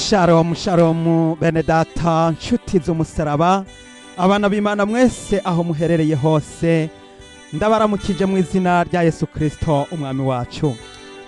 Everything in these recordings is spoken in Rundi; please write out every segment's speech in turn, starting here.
Shalom shalom, bene data, nshuti z'umusaraba, abana b'Imana mwese aho muherereye hose, ndabaramukije mu izina rya Yesu Kristo umwami wacu.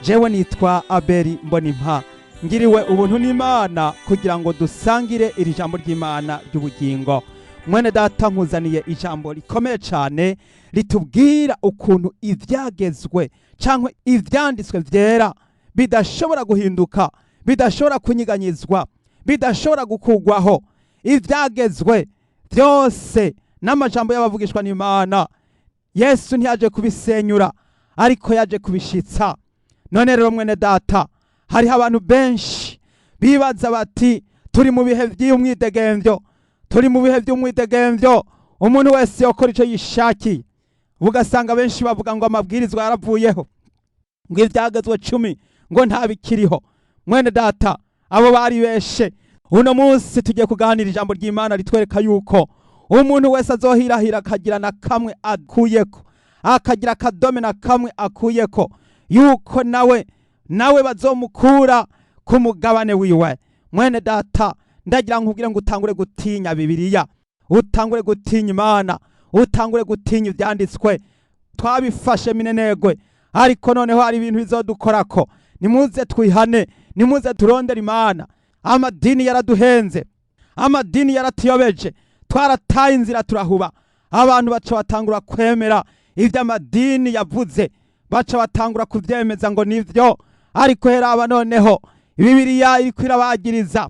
Jewe nitwa Abeli Mbonimpa, ngiriwe ubuntu n'Imana kugira ngo dusangire iri jambo ry'Imana ry'ubugingo. Mwene data, nkuzaniye ijambo rikomeye cyane ritubwira ukuntu ivyagezwe cyangwa ivyanditswe vyera bidashobora guhinduka, bidashobora kunyiganyizwa, bidashobora gukugwaho. Ivyagezwe byose n'amajambo y'abavugishwa n'Imana, Yesu ntiyaje kubisenyura, ariko yaje kubishitsa. None rero mwene data, hariho abantu benshi bibaza bati: "Turi mu bihe by'umwidegemvyo, turi mu bihe by'umwidegemvyo, umuntu wese yokora ico yishakiye." Ugasanga benshi bavuga ngo amabwirizwa yaravuyeho, ngo ivyagezwe 10 ngo ntabikiriho. Mwene data, abo bari beshe. Uno munsi tugiye kuganira ijambo ry'Imana ritwereka yuko umuntu wese azohirahira akagira na kamwe akuyeko, akagira akadome na kamwe akuyeko, yuko nawe bazomukura ku mugabane wiwe. Mwene data, ndagira nkubwire ngo utangure gutinya Bibiliya, utangure gutinya Imana, utangure gutinya ivyanditswe. Twabifashe minenegwe, ariko noneho hari ibintu bizodukorako. Nimuze twihane, nimuze turondere Imana. Amadini yaraduhenze, amadini yaratuyobeje, twarataye inzira, turahuba. Abantu baca batangura kwemera ibyo amadini yavuze, baca batangura kuvyemeza ngo nivyo. Ariko heraba noneho Bibiliya iriko irabagiriza.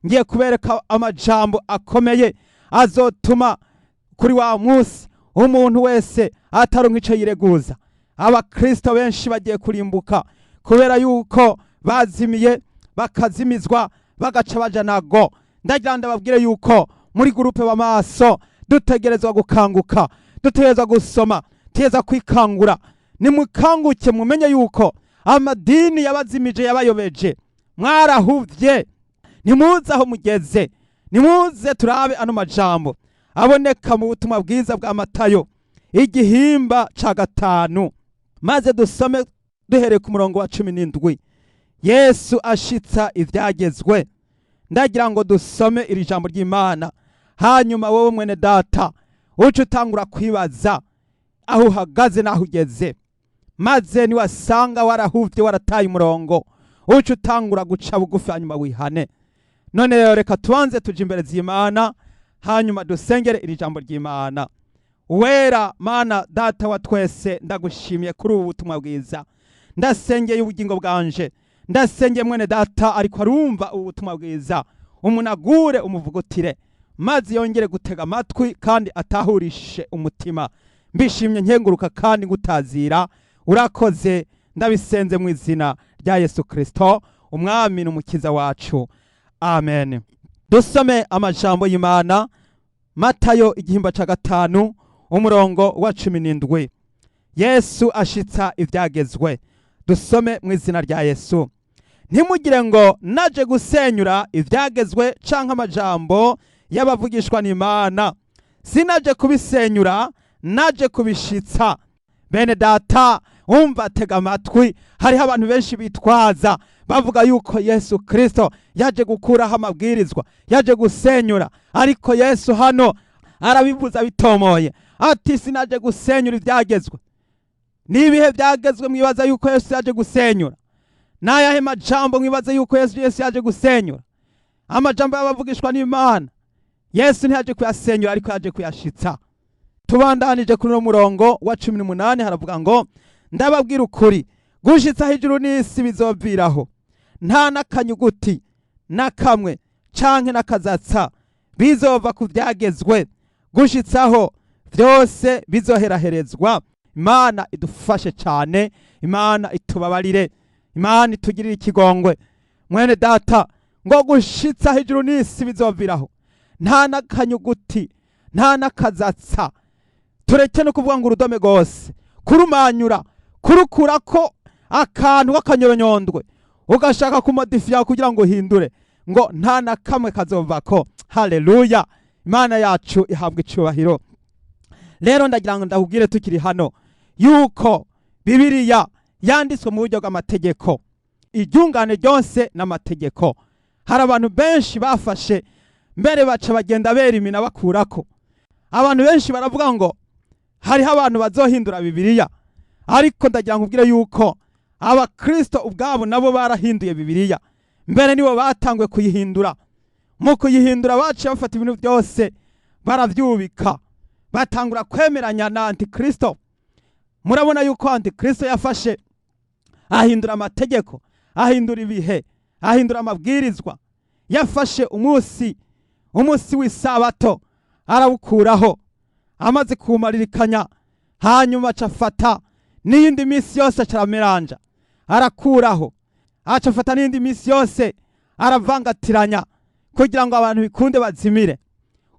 Ngiye kubereka amajambo akomeye azotuma kuri wa munsi umuntu wese ataronka ico yireguza. Abakristo benshi bagiye kurimbuka kubera yuko bazimiye, bakazimizwa, bagaca baja nago. Ndagira ndababwire yuko muri groupe b'amaso dutegerezwa gukanguka, dutegerezwa gusoma, dutegerezwa kwikangura. Nimukanguke, mumenye yuko amadini yabazimije, yabayobeje, mwarahuvye, nimuze aho mugeze. Nimuze turabe ano majambo aboneka mu butumwa bwiza bwa Matayo igihimba ca 5, maze dusome duhereye ku murongo wa 17. Yesu ashitsa ivyagezwe. Ndagira ngo dusome iri jambo ry'Imana, hanyuma wowe mwene data uce utangura kwibaza aho uhagaze n'aho ugeze, maze niwasanga warahuvye, warataye umurongo, uce utangura guca bugufi, hanyuma wihane. None rero reka tubanze tuje imbere z'Imana, hanyuma dusengere iri jambo ry'Imana. Wera Mana Data wa twese, ndagushimiye kuri ubu butumwa bwiza. Ndasengeye ubugingo bwanje, ndasengeye mwene data ariko arumva ubu butumwa bwiza, umunagure, umuvugutire, maze yongere gutega amatwi kandi atahurishe umutima. Mbishimye, nkenguruka kandi ngutazira, urakoze. Ndabisenze mu izina rya Yesu Kristo, umwami n'umukiza wacu, amen. Dusome amajambo y'Imana, Matayo igihimba ca 5, umurongo wa 17. Yesu ashitsa ivyagezwe. Dusome mu izina rya Yesu. "Ntimugire ngo naje gusenyura ivyagezwe canke amajambo y'abavugishwa n'Imana. Sinaje kubisenyura, naje kubishitsa." Bene data, umva, tega amatwi. Hariho abantu benshi bitwaza bavuga yuko Yesu Kristo yaje gukuraho amabwirizwa, yaje gusenyura, ariko Yesu hano arabivuza bitomoye ati: "Sinaje gusenyura ivyagezwe." Ni ibihe byagezwe mwibaza yuko Yesu yaje gusenyura? N'ayahe majambo mwibaza yuko Yesu yaje gusenyura? Amajambo y'abavugishwa n'Imana Yesu ntiyaje kuyasenyura, ariko yaje kuyashitsa. Tubandanije kuri uno murongo wa 18, haravuga ngo: "Ndababwira ukuri, gushitsa ijuru n'isi bizoviraho, nta n'akanyuguti na kamwe canke n'akazatsa bizova ku vyagezwe, gushitsaho vyose bizoheraherezwa." Imana idufashe cane, Imana itubabarire, Imana itugirire ikigongwe. Mwene data, ngo gushitsa ijuru n'isi bizoviraho, nta n'akanyuguti, nta n'akazatsa, tureke no kuvuga ngo urudome rwose, kurumanyura, kurukurako akantu k'akanyoronyondwe, ugashaka kumodifiya kugira ngo uhindure, ngo nta na kamwe kazovako. Haleluya, Imana yacu ihabwa icubahiro. Rero ndagira ngo ndakubwire tukiri hano yuko Bibiliya yanditswe mu buryo bw'amategeko, iryungane ryose n'amategeko. Hari abantu benshi bafashe mbere baca bagenda bera imina bakurako. Abantu benshi baravuga ngo hariho abantu bazohindura Bibiliya, ariko ndagira ngo ubwire yuko abakristo ubwabo nabo barahinduye Bibiliya. Mbere nibo batanguye kuyihindura. Mu kuyihindura baciye bafata ibintu byose baravyubika, batangura kwemeranya na Antikristo. Murabona yuko Antikristo yafashe ahindura amategeko, ahindura ibihe, ahindura amabwirizwa. Yafashe umunsi w'isabato arawukuraho, amaze kuwumaririkanya, hanyuma aca afata n'iyindi minsi yose acarameranja arakuraho, aca afata n'iyindi minsi yose aravangatiranya kugira ngo abantu bikunde bazimire.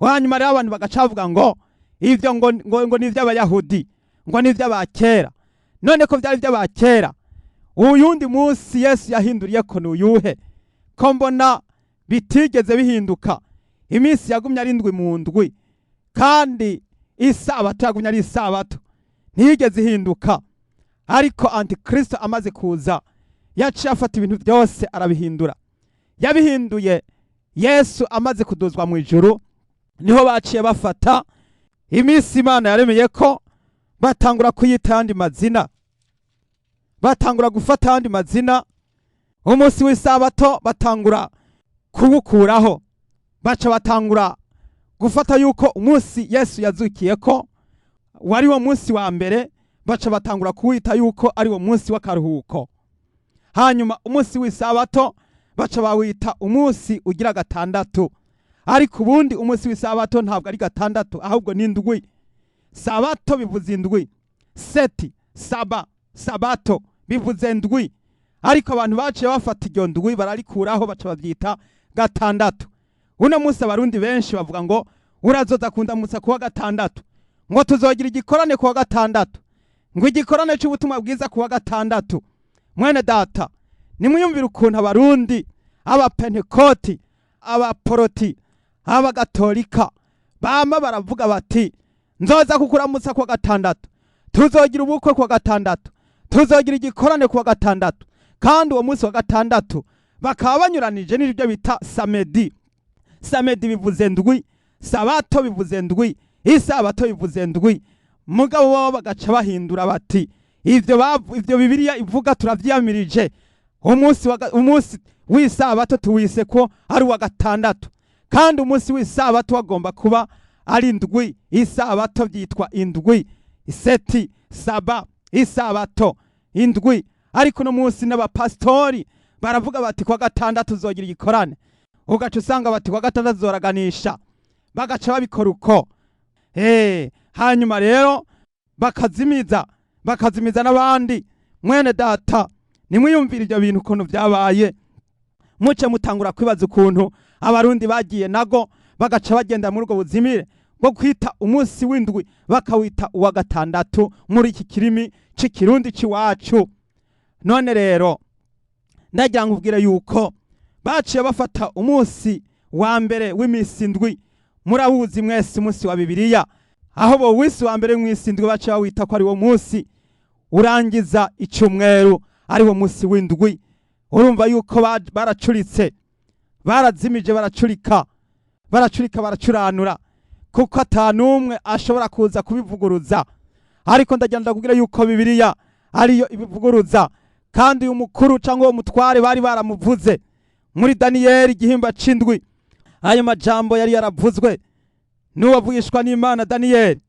Hanyuma rero abantu bagaca bavuga ngo ivyo ngo ni ivy'Abayahudi, ngo ni ivy'abakera. None ko vyari ivy'abakera, uyundi munsi Yesu yahinduriye ko ni uyuhe? Ko mbona bitigeze bihinduka? Iminsi yagumye ari indwi mu ndwi, kandi isabato yagumye ari isabato, ntiyigeze ihinduka. Ariko Antikristo amaze kuza yaciye afata ibintu byose arabihindura. Yabihinduye Yesu amaze kuduzwa mu ijuru, niho baciye bafata iminsi Imana yaremeye ko batangura kuyita ayandi mazina, batangura gufata ayandi mazina. Umunsi w'isabato batangura kuwukuraho, baca batangura gufata yuko umunsi Yesu yazukiye ko wari wo munsi wa mbere, baca batangura kuwita yuko ari wo munsi w'akaruhuko. Hanyuma umunsi w'isabato baca bawita umunsi ugira gatandatu, ariko ubundi umunsi w'isabato ntabwo ari gatandatu, ahubwo ni indwi. Sabato bivuze indwi, seti saba sabato bivuze ndwi, ariko abantu baciye bafata iryo ndwi bararikuraho, baca babyita gatandatu. Uno munsi Abarundi benshi bavuga ngo urazoza kundamutsa kuwa gatandatu, ngo tuzogira igikorane kuwa gatandatu, ngo igikorane c'ubutumwa bwiza kuwa gatandatu. Mwene data, nimwiyumvire ukuntu Abarundi, Abapentekoti, Abaporoti, Abagatolika bama baravuga bati nzoza kukuramutsa kuwa gatandatu, tuzogira ubukwe kuwa gatandatu, tuzogira igikorane kuwa gatandatu. Kandi uwo munsi wa gatandatu bakaba banyuranije n'ibyo bita samedi. Samedi bivuze ndwi, sabato bivuze ndwi, isabato bivuze ndwi. Mugabo babo bagaca bahindura bati ivyo Bibiliya ivuga turavyiyamirije, umunsi w'isabato tuwise ko ari uwa gatandatu, kandi umunsi w'isabato wagomba kuba ari ndwi. Isabato byitwa indwi, seti saba isabato indwi. Ariko uno munsi n'abapasitori baravuga bati kwa gatandatu uzogira igikorane, ugaca usanga bati kwa gatandatu uzoraganisha, bagaca babikora uko. Hanyuma rero bakazimiza n'abandi. Mwene data, nimwiyumvire ibyo bintu ukuntu byabaye, muce mutangura kwibaza ukuntu Abarundi bagiye nago bagaca bagenda muri ubwo buzimire bwo kwita umunsi w'indwi bakawita uwa gatandatu muri iki kirimi c'Ikirundi c'iwacu. None rero ndagira nkubwire yuko baciye bafata umunsi wa mbere w'imisi indwi. Murawuzi mwese umunsi wa Bibiliya, aho bo wisi wa mbere w'imisi indwi baciye bawita ko ari wo munsi urangiza icumweru, ari wo munsi w'indwi. Urumva yuko baracuritse, barazimije, baracurika, baracurika, baracuranura, kuko atanumwe ashobora kuza kubivuguruza. Ariko ndagira ndakubwira yuko Bibiliya ariyo ibivuguruza. Kandi uyu mukuru cyangwa uwo mutware bari baramuvuze muri Daniyeli igihimba c'indwi. Ayo majambo yari yaravuzwe n'uwavugishwa n'Imana Daniyeli.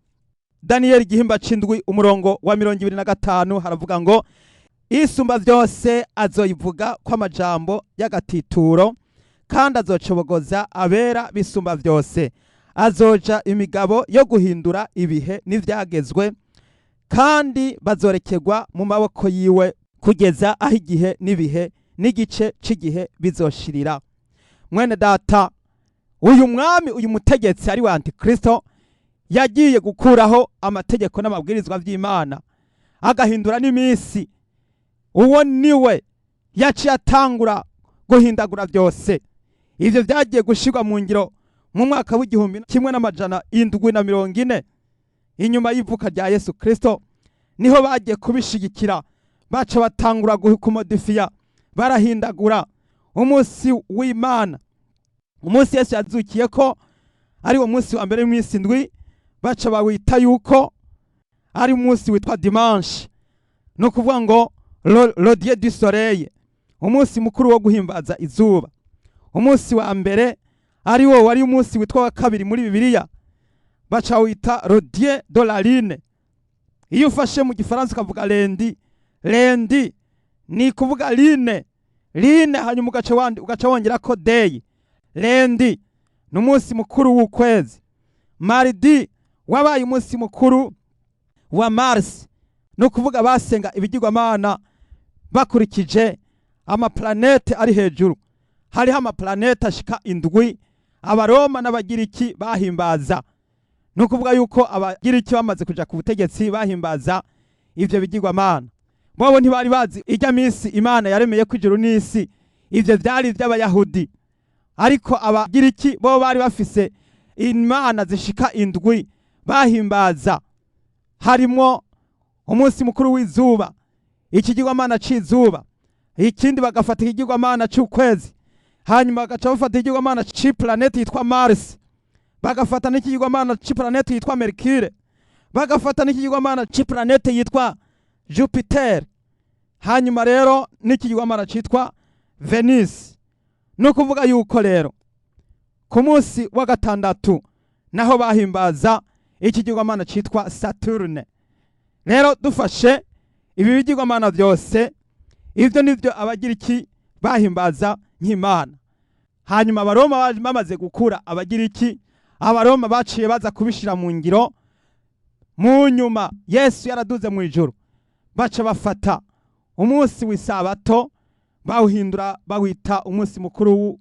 Daniyeli igihimba c'indwi umurongo wa 25 haravuga ngo Isumba vyose azoyivuga ko amajambo y'agatituro, kandi azocobogoza abera bisumba vyose, azoja imigabo yo guhindura ibihe n'ivyagezwe, kandi bazorekerwa mu maboko yiwe kugeza aho igihe n'ibihe n'igice c'igihe bizoshirira. Mwene data, uyu mwami, uyu mutegetsi ari we Antikristo, yagiye gukuraho amategeko n'amabwirizwa vy'Imana, agahindura n'iminsi. Uwo niwe yaciye atangura guhindagura byose. Ivyo vyagiye gushirwa mu ngiro mu mwaka w'1740 inyuma y'ivuka rya Yesu Kristo, niho bagiye kubishigikira, baca batangura kumodifiya, barahindagura. Umunsi w'Imana, umunsi Yesu yazukiye ko ari wo munsi wa mbere w'iminsi indwi, baca bawita yuko ari umunsi witwa dimanche, ni ukuvuga ngo le dieu du soleil, umunsi mukuru wo guhimbaza izuba. Umunsi wa mbere, ari wo wari umunsi witwa wa kabiri muri Bibiliya, baca wita le dieu de la lune. Iyo ufashe mu Gifaransa ukavuga lundi, lundi ni kuvuga lune, lune, hanyuma ugaca wongera ko day. Lundi ni umunsi mukuru w'ukwezi. Mardi wabaye umunsi mukuru wa Mars, ni ukuvuga basenga ibigirwamana bakurikije amaplanete ari hejuru. Hariho amaplanete ashika indwi Abaroma n'Abagiriki bahimbaza. Ni ukuvuga yuko Abagiriki bamaze kuja ku butegetsi bahimbaza ivyo bigirwamana. Bobo ntibari bazi ijya minsi Imana yaremeye ko ijuru n'isi, ivyo vyari ivy'Abayahudi. Ariko Abagiriki bo bari bafise imana zishika indwi bahimbaza, harimwo umunsi mukuru w'izuba, ikigirwamana c'izuba, ikindi bagafata ikigirwamana c'ukwezi, hanyuma bagaca bafata ikigirwamana c'iplanete yitwa Mars, bagafata n'ikigirwamana c'iplanete yitwa Mercure, bagafata n'ikigirwamana c'iplanete yitwa Jupiter, hanyuma rero n'ikigirwamana citwa Venus. Ni ukuvuga yuko rero ku munsi wa gatandatu naho bahimbaza ikigirwamana citwa Saturne. Rero dufashe ibi bigirwamana byose, ivyo nivyo Abagiriki bahimbaza nk'imana. Hanyuma Abaroma bamaze gukura Abagiriki, Abaroma baciye baza kubishira mu ngiro mu nyuma Yesu yaraduze mu ijuru, baca bafata umunsi w'isabato bawuhindura, bawita umunsi mukuru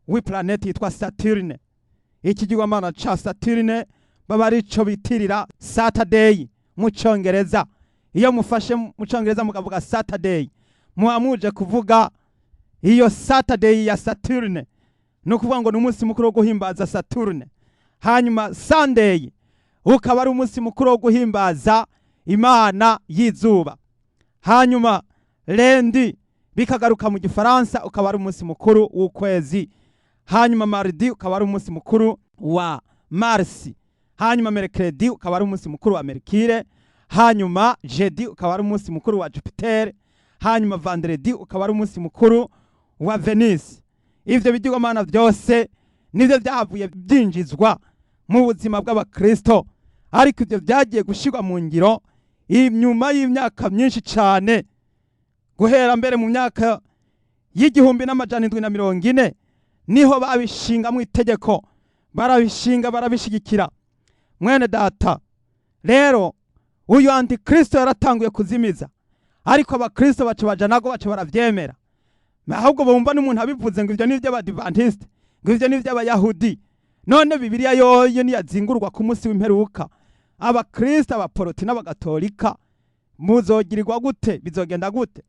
w'iplanete yitwa Saturne. Ikigirwamana ca Saturne baba arico bitirira Saturday mu Congereza. Iyo mufashe mu Congereza mukavuga Saturday, muba muje kuvuga iyo Saturday ya Saturne, ni ukuvuga ngo ni umunsi mukuru wo guhimbaza Saturne. Hanyuma Sunday ukaba ari umunsi mukuru wo guhimbaza imana y'izuba. Hanyuma lundi bikagaruka mu Gifaransa, ukaba ari umunsi mukuru w'ukwezi. Hanyuma mardi ukaba ari umunsi mukuru wa Mars. Hanyuma mercredi ukaba ari umunsi mukuru wa Mercure. Hanyuma jeudi ukaba ari umunsi mukuru wa Jupiter. Hanyuma vendredi ukaba ari umunsi mukuru wa Venus. Ivyo bigirwamana byose nivyo byahavuye byinjizwa mu buzima bw'Abakristo, ariko ivyo byagiye gushirwa mu ngiro inyuma y'imyaka myinshi cane, guhera mbere mu myaka y'1740 niho babishinga mu itegeko, barabishinga, barabishigikira. Mwene data, rero uyu antikristo yaratanguye kuzimiza, ariko Abakristo baca baja nago, baca baravyemera. Ahubwo bumva n'umuntu abivuze ngo ivyo ni ivy'Abadivantisite, ngo ivyo ni ivy'Abayahudi. None Bibiliya yoyo niyazingurwa ku munsi w'imperuka, Abakristo, Abaporoti n'Abagatolika muzogirirwa gute? Bizogenda gute?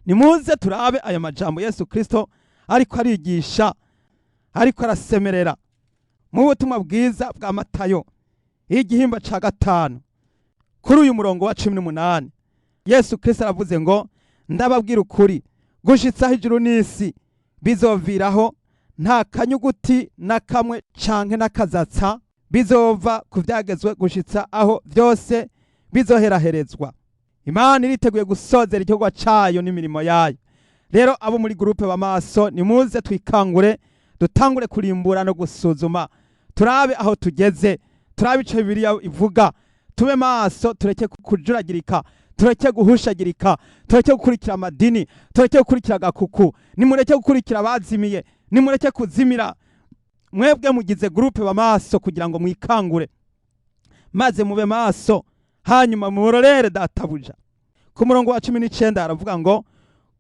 Nimuze turabe aya majambo Yesu Kristo ariko arigisha, ariko arasemerera mu butumwa bwiza bwa Matayo, igihimba ca 5, kuri uyu murongo wa 18. Yesu Kristo aravuze ngo: "Ndababwira ukuri, gushitsaho ijuru n'isi bizoviraho, nta kanyuguti na kamwe canke n'akazatsa bizova ku vyagezwe, gushitsa aho vyose bizoheraherezwa." Imana iriteguye gusozera igikorwa cayo n'imirimo yayo. Rero abo muri groupe b'amaso, nimuze twikangure, dutangure kurimbura no gusuzuma, turabe aho tugeze, turabe ico Bibiliya ivuga, tube maso, tureke kujuragirika, tureke guhushagirika, tureke gukurikira amadini, tureke gukurikira agakuku, nimureke gukurikira abazimiye, nimureke kuzimira. Mwebwe mugize groupe b'amaso kugira ngo mwikangure maze mube maso, hanyuma murorere databuja. Ku murongo wa 19 aravuga ngo: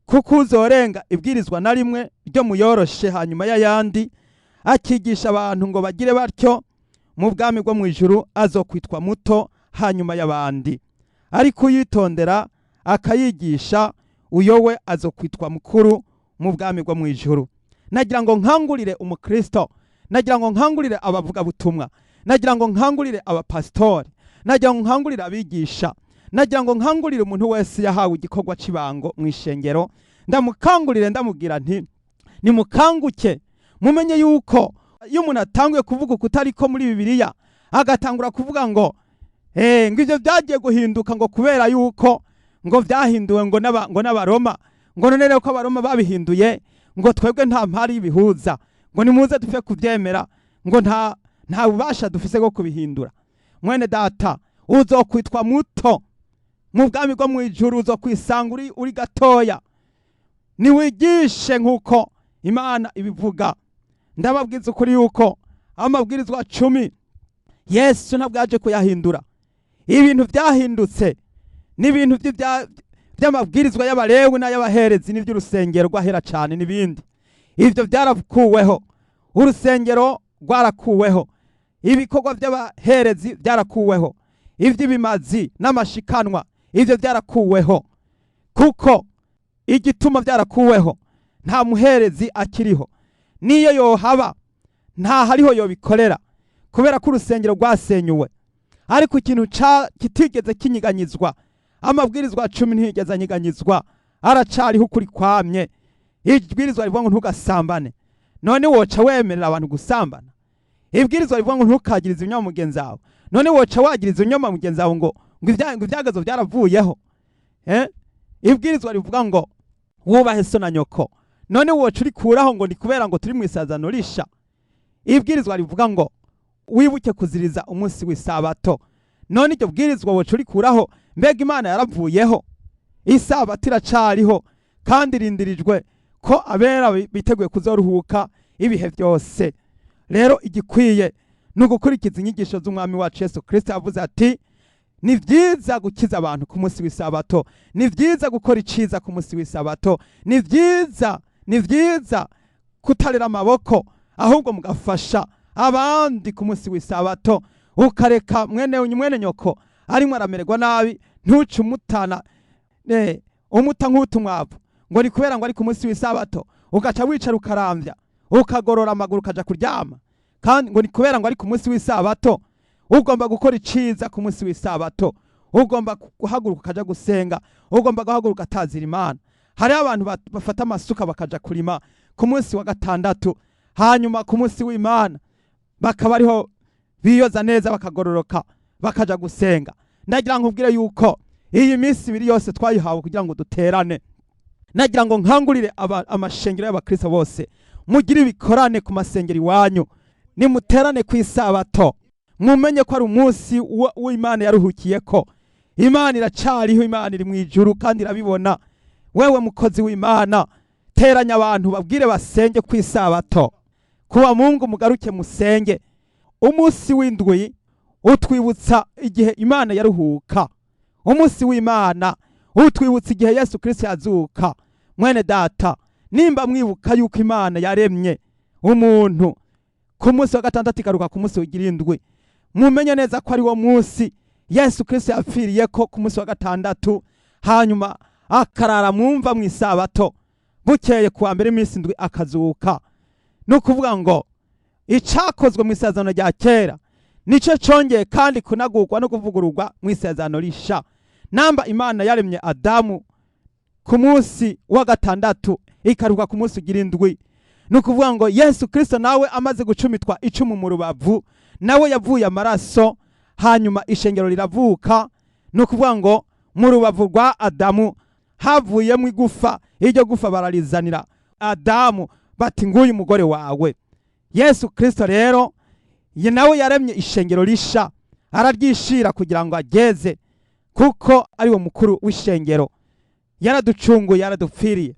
"Kuko uzorenga ibwirizwa na rimwe ryo muyoroshe hanyuma y'ayandi, akigisha abantu ngo bagire batyo, mu bwami bwo mu ijuru azokwitwa muto hanyuma y'abandi; ariko uyitondera akayigisha, uyo we azokwitwa mukuru mu bwami bwo mu ijuru." Nagira ngo nkangurire umukristo, nagira ngo nkangurire abavugabutumwa, nagira ngo nkangurire abapasitori, nagira ngo nkangurire abigisha, nagira ngo nkangurire umuntu wese yahawe igikorwa cy'ibango mu ishengero. Ndamukangurire, ndamubwira nti: Nimukanguke, mumenye yuko iyo umuntu atanguye kuvuga ukutariko muri Bibiliya, agatangura kuvuga ngo ngo ivyo byagiye guhinduka, ngo kubera yuko ngo vyahinduwe ngo n'Abaroma, ngo none rero ko Abaroma babihinduye, ngo twebwe nta mpari y'ibihuza, ngo nimuze dupfe kuvyemera, ngo nta bubasha dufise bwo kubihindura. Mwene data, uzokwitwa muto mu bwami bwo mu ijuru, uzokwisanga uri gatoya niwigishe nk'uko Imana ibivuga. Ndababwiza ukuri yuko amabwirizwa 10 Yesu ntabwo yaje kuyahindura. Ibintu byahindutse n'ibintu by'amabwirizwa y'Abalewi n'ay'abaherezi n'iby'urusengero rwahera cyane n'ibindi, ibyo byarakuweho. Urusengero rwarakuweho, ibikorwa by'abaherezi byarakuweho, iby'ibimazi n'amashikanwa ibyo byarakuweho. Kuko igituma byarakuweho, nta muherezi akiriho, niyo yohaba nta hariho yobikorera, kubera ko urusengero rwasenyuwe. Ariko ikintu kitigeze kinyiganyizwa, amabwirizwa 10 ntiyigeze anyiganyizwa, aracariho ukuri kwamye. Ibwirizwa rivuga ngo ntugasambane, none woca wemerera abantu gusambana? Ibwirizwa rivuga ngo ntukagirize ibinyoma mugenzi wawe, none woca wagiriza ibinyoma mugenzi wawe ngo ivyagazo byaravuyeho? Ibwirizwa rivuga ngo wubahe so na nyoko, none woca urikuraho ngo ni kubera ngo turi mu isazano risha? Ibwirizwa rivuga ngo wibuke kuziriza umunsi w'isabato, none iryo bwirizwa woca urikuraho? Mbega Imana yaravuyeho? Isabato iracariho kandi irindirijwe ko abera biteguye kuzoruhuka ibihe byose. Rero igikwiye ni ugukurikiza inyigisho z'Umwami wacu Yesu Kristo. Yavuze ati ni vyiza gukiza abantu ku munsi w'isabato, ni vyiza gukora iciza ku munsi w'isabato, ni vyiza kutarera amaboko ahubwo mugafasha abandi ku munsi w'isabato, ukareka mwene nyoko arimo aramererwa nabi, ntuce umutana umuta nk'uta umwavu ngo ni kubera ngo ari ku munsi w'isabato, ugaca wicara ukaramvya ukagorora amaguru ukaja kuryama, kandi ngo ni kubera ngo ari ku munsi w'isabato. Ugomba gukora iciza ku munsi w'isabato, ugomba guhaguruka ukaja gusenga, ugomba guhaguruka atazira Imana. Hariho abantu bafata amasuka bakaja kurima ku munsi wa gatandatu, hanyuma ku munsi w'Imana bakaba ariho biyoza neza bakagororoka bakaja gusenga. Ndagira ngo nkubwire yuko iyi minsi ibiri yose twayihawe kugira ngo duterane. Nagira ngo nkangurire amashengero y'abakristo bose, mugire ibikorane ku masengero iwanyu, nimuterane ku isabato, mumenye ko ari umunsi w'Imana yaruhukiyeko. Imana iracariho, Imana iri mu ijuru kandi irabibona. Wewe mukozi w'Imana, teranya abantu babwire basenge ku isabato, kuba Mungu mugaruke musenge. Umunsi w'indwi utwibutsa igihe Imana yaruhuka, umunsi w'Imana utwibutsa igihe Yesu Kristo yazuka. Mwene data, nimba mwibuka yuko Imana yaremye umuntu ku munsi wa gatandatu ikaruka ku munsi w'irindwi, mumenye neza ko ari wo munsi Yesu Kristo yapfiriyeko ku munsi wa gatandatu, hanyuma akarara mumva mu isabato, bukeye kuwa mbere iminsi indwi akazuka. Ni ukuvuga ngo icakozwe mu isezerano rya kera nico congeye kandi kunagurwa no kuvugururwa mu isezerano risha. Namba Imana yaremye Adamu ku munsi wa gatandatu ikaruka ku munsi ugira indwi, ni ukuvuga ngo Yesu Kristo nawe amaze gucumitwa icumu mu rubavu, nawe yavuye amaraso, hanyuma ishengero riravuka. Ni ukuvuga ngo mu rubavu rwa Adamu havuyemo igufa, iryo gufa bararizanira Adamu bati nguyu umugore wawe. Yesu Kristo rero ye nawe yaremye ishengero risha, araryishira kugira ngo ageze, kuko ari we mukuru w'ishengero, yaraducunguye, yaradupfiriye.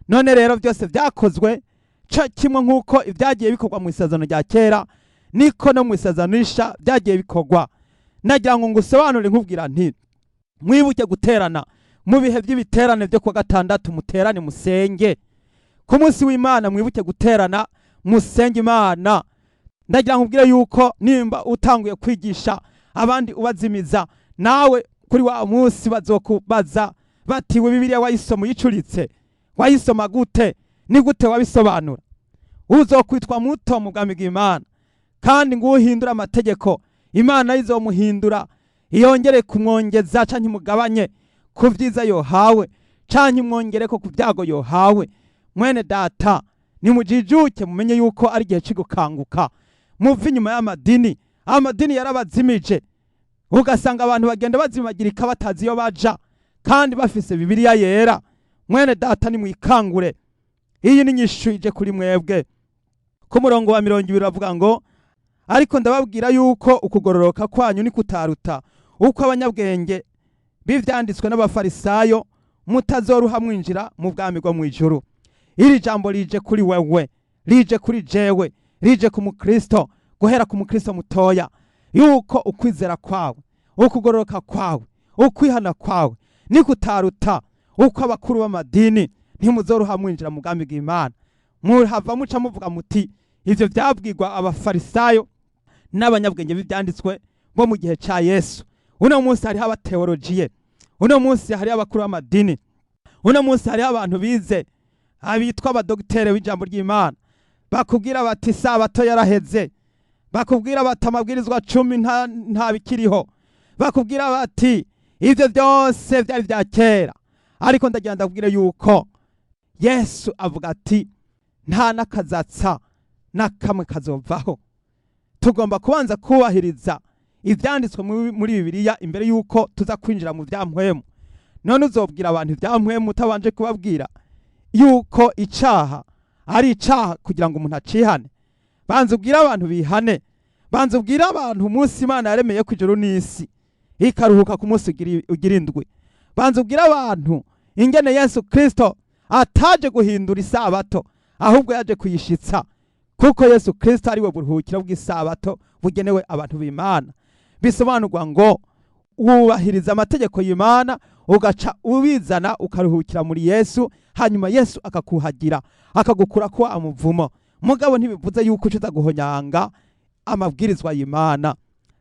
None rero byose byakozwe co kimwe nk'uko ibyagiye bikorwa mu isezerano rya kera, niko no mu isezerano risha byagiye bikorwa. Nagira ngo ngusobanure nkubwira nti mwibuke guterana mu bihe by'ibiterane byo kuwa gatandatu, muterane musenge ku munsi w'Imana, mwibuke guterana musenge Imana. Ndagira ngo nkubwire yuko nimba utanguye kwigisha abandi ubazimiza, nawe kuri wa munsi bazokubaza bati we Bibiliya wayisoma uyicuritse, wayisoma gute, ni gute wabisobanura? Uzokwitwa muto mu bwami bw'Imana, kandi ngo uhindure amategeko Imana izomuhindura, iyongere kumwongeza canke imugabanye ku vyiza yohawe, canke imwongereko ku byago yohawe. Mwene data, Nimujijuke, mumenye yuko ari igihe cyo gukanguka, muve inyuma y'amadini. Amadini yarabazimije, ugasanga abantu bagenda bazimagirika batazi iyo baja kandi bafise Bibiliya yera. Mwene data, nimwikangure, iyi ni inyishu ije kuri mwebwe. Ku murongo wa 20 avuga ngo: "Ariko ndababwira yuko ukugororoka kwanyu ni kutaruta uko abanyabwenge b'ivyanditswe n'Abafarisayo, mutazoruha mwinjira mu bwami bwo mw'ijuru." Iri jambo rije kuri wewe, rije kuri jewe, rije ku mukristo, guhera ku mukristo mutoya, yuko ukwizera kwawe, ukugororoka kwawe, ukwihana kwawe nikutaruta uko abakuru b'amadini, ntimuzoroha mwinjira mu bwami bw'Imana. Muhava muca muvuga muti: "Ivyo vyabwirwa Abafarisayo n'abanyabwenge b'ivyanditswe bo mu gihe ca Yesu." Uno munsi hariho abateolojiye, uno munsi hariho abakuru b'amadini, uno munsi hariho abantu bize abitwa abadogitere b'ijambo ry'Imana, bakubwira bati: "Sabato yaraheze." Bakubwira bati: "Amabwirizwa 10 nta bikiriho." Bakubwira bati: "Ibyo byose byari bya kera." Ariko ndagira ndabwire yuko Yesu avuga ati: "Nta n'akazatsa na kamwe kazovaho." Tugomba kubanza kubahiriza ibyanditswe muri Bibiliya imbere yuko tuza kwinjira mu bya mpwemu. None uzobwira abantu ibya mpwemu utabanje kubabwira yuko icaha ari icaha kugira ngo umuntu acihane? Banza ubwire abantu bihane, banza ubwire abantu umunsi Imana yaremeye ku ijuru n'isi ikaruhuka ku munsi ugira indwi. Banza ubwire abantu ingene Yesu Kristo ataje guhindura isabato, ahubwo yaje kuyishitsa, kuko Yesu Kristo ari we buruhukiro bw'isabato bugenewe abantu b'Imana. Bisobanurwa ngo wubahiriza amategeko y'Imana, ugaca ubizana ukaruhukira muri Yesu, hanyuma Yesu akakuhagira, akagukura ko amuvumo. Mugabo ntibivuze yuko ucuza guhonyanga amabwirizwa y'Imana.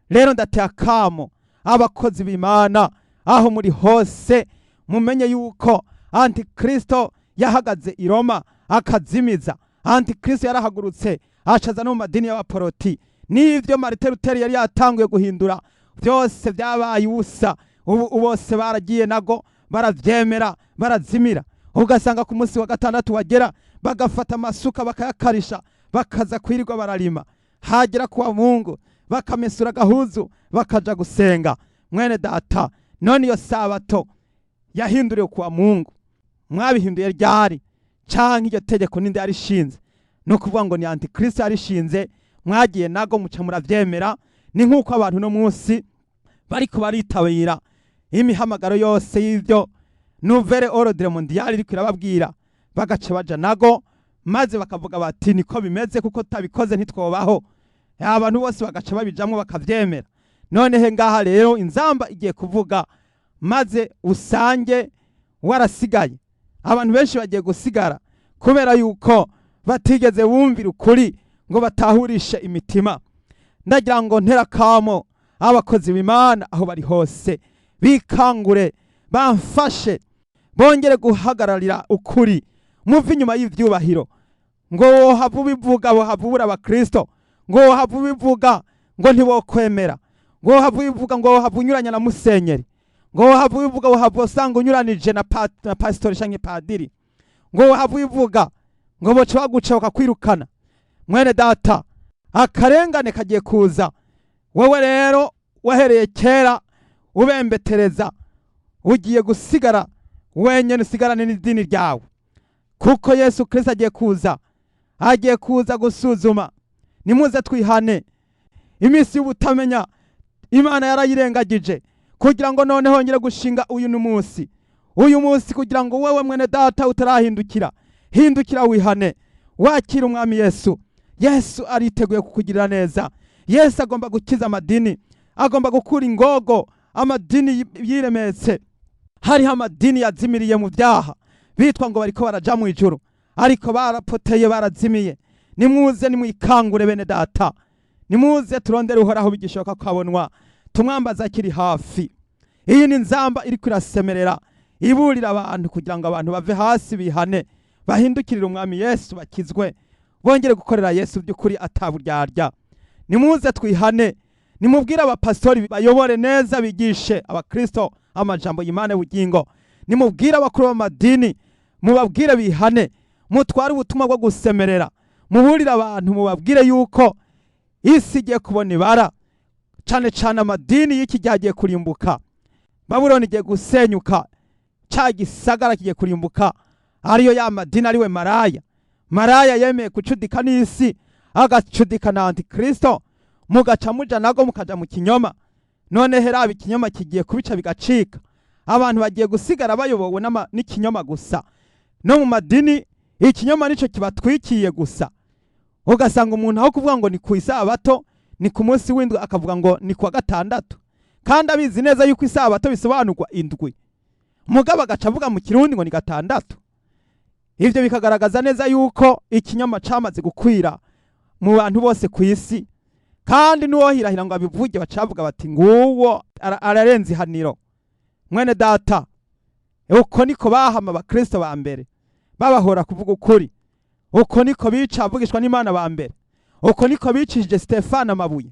Rero ndateye akamo abakozi b'Imana aho muri hose, mumenye yuko Antikristo yahagaze i Roma akazimiza. Antikristo yarahagurutse, acaza no mu madini y'abaporoti. N'ivyo Martin Luther yari yatanguye guhindura byose byabaye ubusa. Ubu bose baragiye nago baravyemera, barazimira. Ugasanga ku munsi wa gatandatu wagera, bagafata amasuka bakayakarisha, bakaza kwirirwa bararima. Hagera kuwa Mungu, bakamesura agahuzu, bakaja gusenga. Mwene data, none iyo sabato yahinduriwe kuwa Mungu mwabihinduye ryari? Canke iryo tegeko ninde yarishinze? Ni ukuvuga ngo ni Antikristo yarishinze. Mwagiye nago, muca muravyemera. Ni nk'uko abantu no munsi bariko baritabira imihamagaro yose y'ivyo Nouvel Ordre Mondial iriko irababwira, bagaca baja nago, maze bakavuga bati: "Niko bimeze, kuko tutabikoze ntitwobaho." Abantu bose bagaca babijamwo, bakavyemera. Nonehe ngaha rero inzamba igiye kuvuga, maze usange warasigaye. Abantu benshi bagiye gusigara kubera yuko batigeze bumvira ukuri ngo batahurishe imitima. Ndagira ngo ntera kamo abakozi b'Imana aho bari hose, bikangure, bamfashe bongere guhagararira ukuri. Muve inyuma y'ivyubahiro, ngo wohava ubivuga wohava ubura abakristo, ngo wohava ubivuga ngo ntibokwemera, ngo wohava ubivuga ngo wohava unyuranya na musenyeri, ngo wohava ubivuga wohava usanga unyuranije na pasitori canke padiri, ngo wohava ubivuga ngo boca baguca bakakwirukana. Mwene data, akarengane kagiye kuza. Wowe rero wahereye kera ubembetereza, ugiye gusigara wenyine, usigarane n'idini ryawe, kuko Yesu Kristo agiye kuza, agiye kuza gusuzuma. Nimuze twihane. Iminsi y'ubutamenya Imana yarayirengagije kugira ngo none hongere gushinga uyu n'umunsi, uyu munsi, kugira ngo wewe mwene data utarahindukira, hindukira, wihane, wakira Umwami Yesu. Yesu ariteguye kukugirira neza. Yesu agomba gukiza amadini, agomba gukura ingogo amadini yiremetse. Hariho amadini yazimiriye mu byaha, bitwa ngo bariko baraja mu ijuru, ariko barapoteye, barazimiye. Nimuze, nimwikangure bene data, nimuze turondere Uhoraho bigishoboka ko abonwa, tumwambaza akiri hafi. Iyi ni nzamba iriko irasemerera, iburira abantu kugira ngo abantu bave hasi, bihane, bahindukirire Umwami Yesu, bakizwe, bongere gukorera Yesu by'ukuri ataburyarya. Nimuze twihane. Nimubwire abapasitori bayobore neza, bigishe abakristo amajambo y'Imana y'ubugingo. Nimubwire abakuru b'amadini, mubabwire bihane. Mutware ubutumwa bwo gusemerera, muburire abantu, mubabwire yuko isi igiye kubona ibara, cane cane amadini y'iki gihe agiye kurimbuka. Babuloni igiye gusenyuka, ca gisagara kigiye kurimbuka, ariyo ya madini, ariwe maraya. Maraya yemeye gucudika n'isi, agacudika na Antikristo, mugaca muja nago mukaja mu kinyoma. None heraba, ikinyoma kigiye kubica bigacika. Abantu bagiye gusigara bayobowe n'ikinyoma gusa. No mu madini ikinyoma nico kibatwikiye gusa. Ugasanga umuntu aho kuvuga ngo ni ku isabato, ni ku munsi w'indwi, akavuga ngo ni kuwa gatandatu, kandi abizi neza yuko isabato bisobanurwa indwi, mugabo agaca avuga mu Kirundi ngo ni gatandatu. Ivyo bikagaragaza neza yuko ikinyoma camaze gukwira mu bantu bose ku isi, kandi n'uwohirahira ngo abivuge bacavuga bati: "Nguwo ararenze ihaniro." Mwene data, uko niko bahama abakristo ba mbere, babahora kuvuga ukuri. Uko niko bica avugishwa n'Imana ba mbere. Uko niko bicishije Stefano amabuye,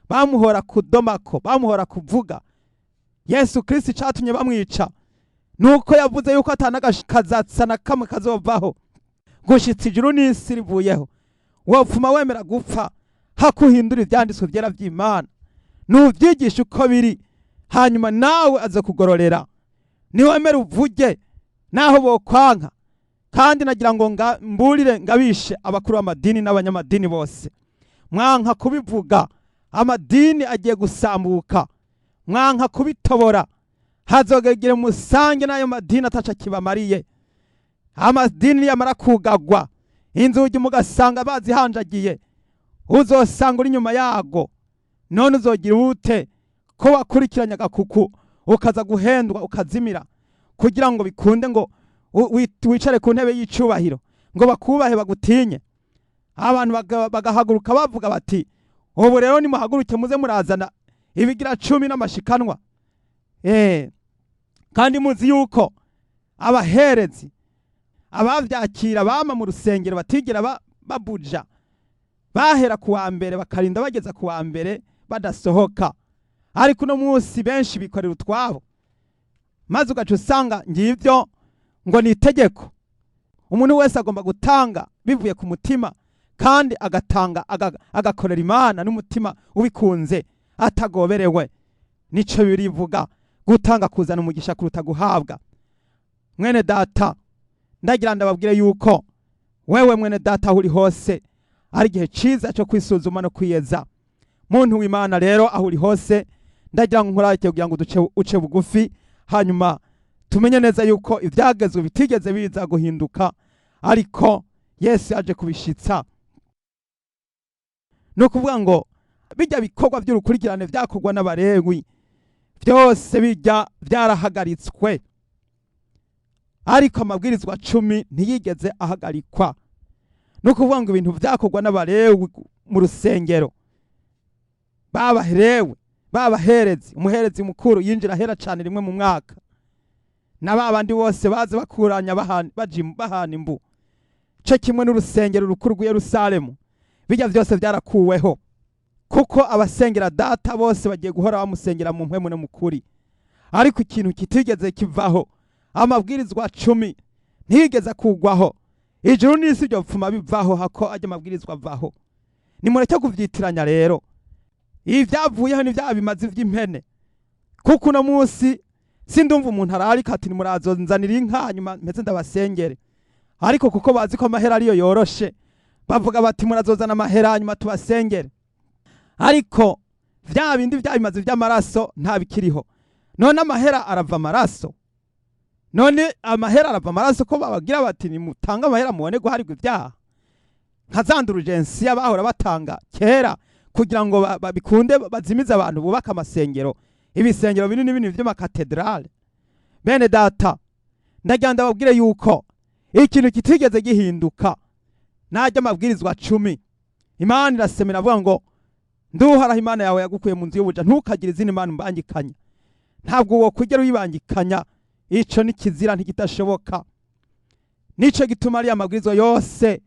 bamuhora kudomako, bamuhora kuvuga Yesu Kristo. Icatumye bamwica nuko yavuze yuko atanagakazatsa na kamwe kazovaho gushitsa ijuru n'isi rivuyeho. Wopfuma wemera gupfa hakuhindura ivyanditswe vyera vy'Imana. Nuvyigisha uko biri, hanyuma nawe aza kugororera. Niwemera uvuge naho bokwanka. Kandi nagira ngo mburire ngabishe abakuru b'amadini n'abanyamadini bose: mwanka kubivuga, amadini agiye gusambuka. Mwanka kubitobora, hazogegere musange n'ayo madini ataca kibamariye. Amadini yamara kugagwa, inzugi mugasanga bazihanjagiye, uzosanga uri inyuma yago. None uzogira ute ko wakurikiranye agakuku, ukaza guhendwa, ukazimira, kugira ngo bikunde ngo wicare ku ntebe y'icubahiro, ngo bakubahe, bagutinye? Abantu bagahaguruka bavuga bati: "Ubu rero nimuhaguruke muze murazana ibigira cumi n'amashikanwa." Kandi muzi yuko abaherezi abavyakira bama mu rusengero, batigera babuja, bahera ku wa mbere bakarinda bageza ku wa mbere badasohoka. Ariko uno munsi benshi bikorera utwabo, maze ugaca usanga ngivyo ngo ni itegeko. Umuntu wese agomba gutanga bivuye ku mutima, kandi agatanga agakorera Imana n'umutima ubikunze, atagoberewe. Nico birivuga: gutanga kuzana umugisha kuruta guhabwa. Mwene data, ndagira ndababwire yuko wewe mwene data, aho uri hose, ari igihe ciza cyo kwisuzuma no kwiyeza. Muntu w'Imana rero, aho uri hose, ndagira ngo nkurake kugira ngo duce uce bugufi, hanyuma tumenye neza yuko ibyagezwe bitigeze biza guhinduka, ariko Yesu yaje kubishitsa. Ni ukuvuga ngo bijya bikorwa by'urukurikirane byakorwa n'Abarewi byose bijya byarahagaritswe, ariko amabwirizwa 10 ntiyigeze ahagarikwa. Ni ukuvuga ngo ibintu byakorwa n'Abarewi mu rusengero, babaherewe babaherezi, umuherezi mukuru yinjira ahera cyane rimwe mu mwaka, na ba bandi bose baza bakuranya bahana imbu, cyo kimwe n'urusengero rukuru rw'i Yerusalemu, bijya byose byarakuweho, kuko abasengera Data bose bagiye guhora bamusengera mu mpwemu no mu kuri. Ariko ikintu kitigeze kivaho, amabwirizwa 10 ntiyigeze akugwaho. Ijuru n'isi byo pfuma bivaho hako ajya amabwirizwa avaho. Nimureke kuvyitiranya rero. Ibi byavuyeho ni bya bimazi vy'impene, kuko uno munsi sindumva umuntu ararika ati: "Nimurazonzanira inka, hanyuma mpeze ndabasengere." Ariko kuko bazi ko amahera ariyo yoroshe, bavuga bati: "Murazozana amahera, hanyuma tubasengere." Ariko vya bindi vya bimazi vy'amaraso nta bikiriho. None amahera arava amaraso? None amahera arava amaraso, ko babagira bati: "Nimutange amahera mubone guharirwa ibyaha"? Nka za ndurugensiya bahora batanga kera kugira ngo bikunde bazimize abantu bubaka amasengero, ibisengero binini binini vy'amakatedrale. Bene data, ndagira ndababwire yuko ikintu kitigeze gihinduka najya amabwirizwa 10. Imana irasemera avuga ngo: "Nduharaho Imana yawe yagukuye mu nzu y'ubuja, ntukagire izindi mana umbangikanya." Ntabwo wo kugera uyibangikanya, ico ni kizira, ntigidashoboka. Nico gituma ariya mabwirizwa yose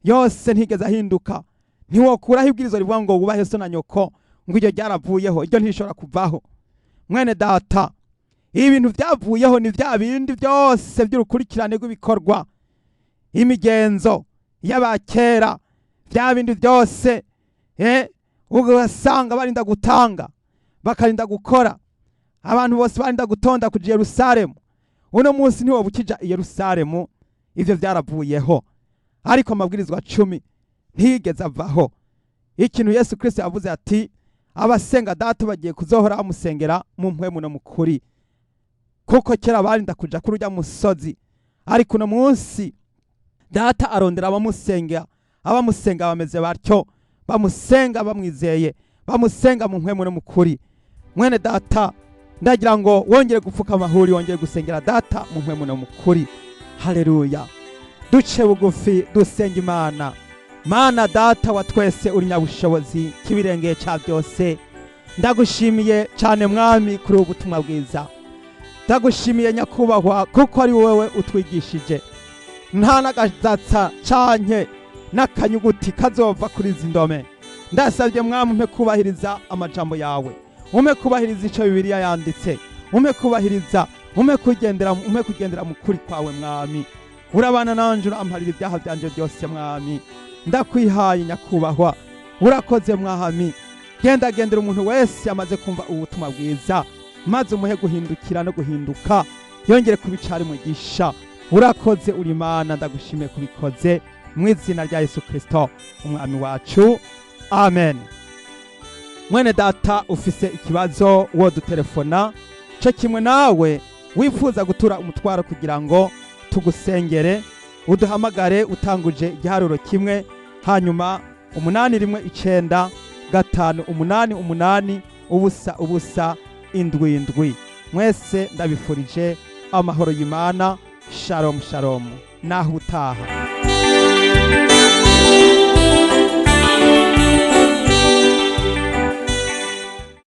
yose ntigeze ahinduka. Ntiwokuraho ibwirizwa rivuga ngo wubahe so na nyoko, ngo iryo ryaravuyeho. Iryo ntirishobora kuvaho. Mwene data, ibintu byavuyeho ni bya bindi byose by'urukurikirane rw'ibikorwa. Imigenzo y'abakera, bya bindi byose, ugasanga barinda gutanga, bakarinda gukora, abantu bose barinda gutonda kuja i Yerusalemu. Uno munsi ntiwoba ukija i Yerusalemu, ivyo byaravuyeho, ariko amabwirizwa 10 ntiyigeze avaho. Ikintu Yesu Kristo yavuze ati: "Abasenga Data bagiye kuzohora bamusengera mu mpwemu no mu kuri." Kuko kera barinda kuja kuri urya musozi, ariko uno munsi Data arondera abamusenga, abamusenga bameze batyo, bamusenga bamwizeye, bamusenga mu mpwemu no mu kuri. Mwene Data, ndagira ngo wongere gupfuka amahuri, wongere gusengera Data mu mpwemu no mu kuri. Haleluya! Duce bugufi, dusenga Imana. Mana Data wa twese, uri nyabushobozi kibirengeye ca byose, ndagushimiye cyane Mwami kuri ubu butumwa bwiza. Ndagushimiye Nyakubahwa, kuko ari wowe utwigishije. Nta n'agazatsa canke n'akanyuguti kazova kuri izi ndome. Ndasabye Mwami, umpe kubahiriza amajambo yawe, umpe kubahiriza ico Bibiliya yanditse, umpe kubahiriza, umpe kugendera mu kuri kwawe. Mwami, urabana nanje, uramparira ibyaha byanje byose. Mwami, ndakwihaye Nyakubahwa, urakoze Mwami. Genda gendera umuntu wese amaze kumva ubutumwa bwiza, maze umuhe guhindukira no guhinduka, yongere kubicari mugisha. Urakoze, uri Imana, ndagushimiye kubikoze mu izina rya Yesu Kristo Umwami wacu, amen. Mwene Data ufise ikibazo, wo dutelefona cyo kimwe nawe wifuza gutura umutwaro kugira ngo tugusengere, uduhamagare utanguje igiharuro 1, hanyuma 819 588 0 0 7 7. Mwese ndabifurije amahoro y'Imana. Shalom, shalom, naho utaha.